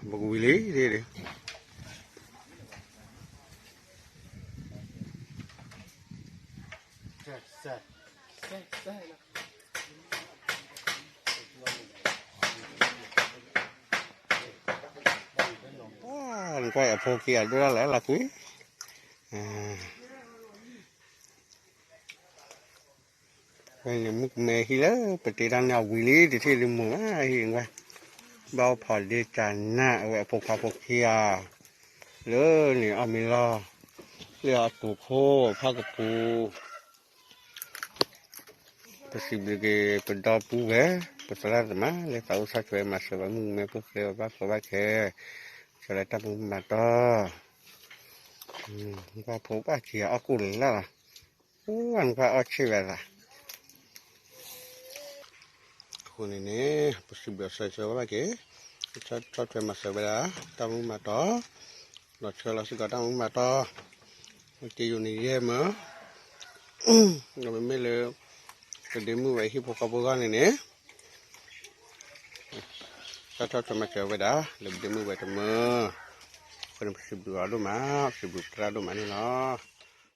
ပကဝံၤလံဒ် နကွၢ်အဖိခံဂၤဒိၣ်ဒၣ်လဲာ်လီၤကွံာ်, ဝဲန့ၣ်မုၣ်ကမဲဟံၣ်လၢပတ့တၢ်န့ၣ်အဝံၤလံ တထံၣ်လံမိၢ်ဘၣ်ဟံၣ်ကွၢ်, ဘၣ်အိၣ်ဖးဒ့ကနၣ် အဝဲအဖိခွါဖိခံဂၤ လၢန့ၣ်အီၣ်မ့ၤလီၤ, လၢအတူၢ်ခိၣ်ဖးကပူၤ ပစံးဘျုးက့ၤပဒီပုၢ်ဝဲၢ် ပသရၣ်သမါ လၢသးအိၣ်ဆီၣ်ထွဲမၤစၢၤဘၣ်မုၣ်ကမဲဖိဃဲအဘၣ်ဖျိဘၣ်ခဲ, စၢၤလၢတၢ်မူမၤတီၢ်, ဘၣ်ဖိဘၣ်ခံဂၤအီၣ်ကိၣ်လၢ်လၢ်လီၤ, အိၣ်နကွၢ်အီၣ်ဆ့ၣ်ဝဲသး အဃိန့ၣ်န့ၣ် ပစံးဘျုးစၢၤဆၢဘၣ်က့ၤ, ဆီၣ်ထွဲမၤစၢၤဝဲဒၣ် တၢ်မူမၤတီၢ်, လီၤဆှၢလီၤစ့ၢ်ကီးတၢ်မူမၤတီၢ်, က့ယိာ်န့ၣ်ယဲၢ်မၢ, ဒီးမ့မ့ၢ်လၢ ပဒ့မုၣ်ဝဲဟံၣ်ဖိဃီဖိဂီၢ်န့ၣ်န့ၣ် တၢ်ဆီၣ်ထွဲမၤစၢၤဝဲဒၣ် လၢပဒ့မုၣ်ဝဲတမၢ, အဃိန့ၣ်ပစံးဘျုးအီၤဒိၣ်မး, ပစံးဘျုးပသရၣ်ဒိၣ်မးန့ၣ်လီၤ.